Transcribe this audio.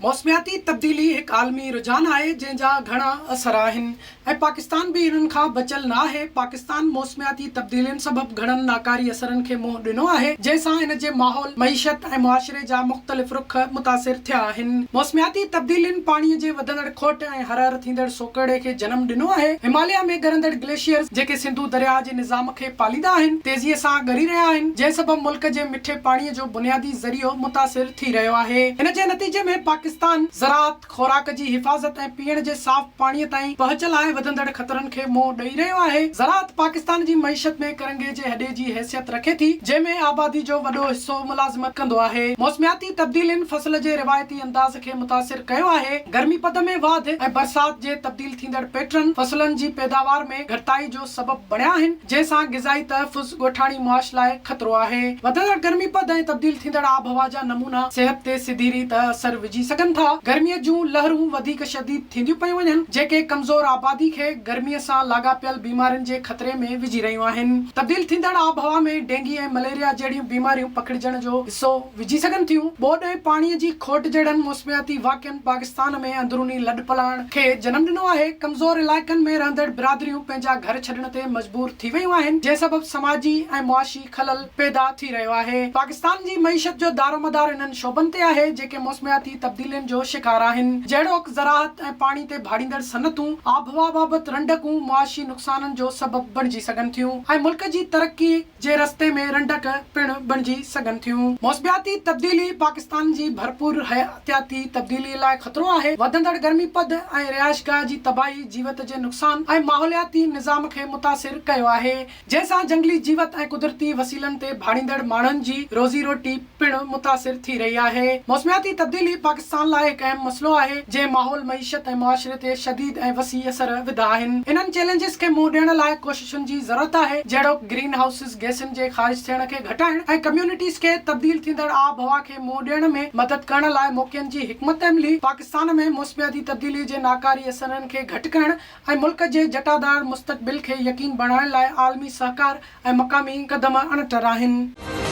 موسمياتي تبديلي هڪ عالمي رجحان آهي جنهن جا گهڻا اثر آهن ۽ پاڪستان به انهن کان بچيل نه آهي، پاڪستان موسمياتي تبديلين سبب گهڻن ناڪاري اثرن کي منهن ڏنو آهي جنهن سان ان جي ماحول، معيشت ۽ معاشري جا مختلف رخ متاثر ٿيا آهن. موسمياتي تبديلين پاڻي جي وڌندڙ کوٽ ۽ هر هر ٿيندڙ سوڪهڙي کي جنم ڏنو آهي، هماليه ۾ ڳرندڙ گليشيئرز جيڪي سنڌو درياهه جي نظام کي پاليندا آهن، تيزيء سان ڳري رهيا آهن، جنهن سبب ملڪ جي مٺي پاڻي جو بنيادي ذريعو متاثر ٿي رهيو آهي. ان جي نتيجي ۾ پاڪستان زراعت، خوراڪ جي حفاظت ۽ پيئڻ جي صاف پاڻي تائين پهچ لاء وڌندڙ خطرن کي منهن ڏئي رهيو آهي. زراعت پاڪستان جي معيشت ۾ ڪرنگهي جي هڏي جي حيثيت رکي ٿي، جنهن ۾ آبادي جو وڏو حصو ملازمت ڪندو آهي. موسمياتي تبديلين فصل جي روايتي انداز کي متاثر ڪيو آهي. گرمي پد ۾ واڌ ۽ برسات جي تبديل ٿيندڙ پيٽرن فصلن جي پيداوار ۾ گهٽتائي جو سبب بڻيا آهن، جنهن سان غذائي تحفظ ڳوٺاڻي معاش لاء خطرو آهي. وڌندڙ گرمي پد ۽ تبديل ٿيندڙ آبهوا جا نمونا صحت تي سڌي ريت اثر وجهي سگهن ٿا. گرميء جون لهرون وڌيڪ شديد ٿينديون پيون وڃن، جيڪي ڪمزور آبادي کي گرميء سان لاڳاپيل بيمارين جي خطري ۾ وجهي رهيون آهن. تبديل ٿيندڙ آبهوا ۾ ڊينگي ۽ مليريا جهڙيون بيماريون پکڙجڻ جو حصو وجهي سگهن ٿيون. ٻوڏ ۽ پاڻي جي کوٽ جهڙن موسمياتي واقعن پاڪستان ۾ اندروني لڏپلاڻ کي جنم ڏنو آهي. ڪمزور علائقن ۾ رهندڙ برادريون پنهنجا گهر ڇڏڻ تي مجبور ٿي ويون آهن، جنهن سبب سماجي ۽ معاشي خلل پيدا ٿي رهيو آهي. پاڪستان جي معيشت جو دارومدار انهن شعبن تي آهي، جيڪي موسمياتي تبديلين جو شڪار آهن، جهڙوڪ زراعت ۽ پاڻي تي ڀاڙيندڙ صنعتون، آبهوا بابت رنڊڪون معاشي نقصانن جو سبب بڻجي سگهن ٿيون ۽ ملڪ جي ترقي جي رستي ۾ رنڊڪ پڻ بڻجي سگهن ٿيون. موسمياتي تبديلي پاڪستان جي ڀرپور حياتياتي تبديلي لاء خطرو آهي. وڌندڙ گرمي پد ۽ رهائشگاهه جي تباهي جيوت جي نقصان ۽ ماحولياتي نظام کي متاثر ڪيو آهي، جنهن سان جهنگلي جيوت ۽ قدرتي وسيلن تي ڀاڙيندڙ ماڻهن جي روزي روٽي پڻ متاثر ٿي رهي آهي. موسمياتي تبديلي پاڪستان لاء هڪ اهم مسئلو آهي، جنهن ماحول، معيشت ۽ معاشري تي شديد ۽ وسيع اثر وڌا آهن. انهن چئلينجز کي منهن ڏيڻ لاء ڪوششن جي ضرورت آهي، جهڙوڪ گرين هائوسز گئسن جي خارج ٿيڻ کي گهٽائڻ ۽ ڪميونٽيز کي تبديل ٿيندڙ آبهوا کي منهن ڏيڻ ۾ مدد ڪرڻ لاء موقعن جي حڪمت عملي، پاڪستان ۾ موسمياتي تبديلي جي ناڪاري اثرن کي گهٽ ڪرڻ ۽ ملڪ جي جٽادار مستقبل کي يقين بڻائڻ لاء عالمي سهڪار ۽ مقامي قدم اڻٽر آهن.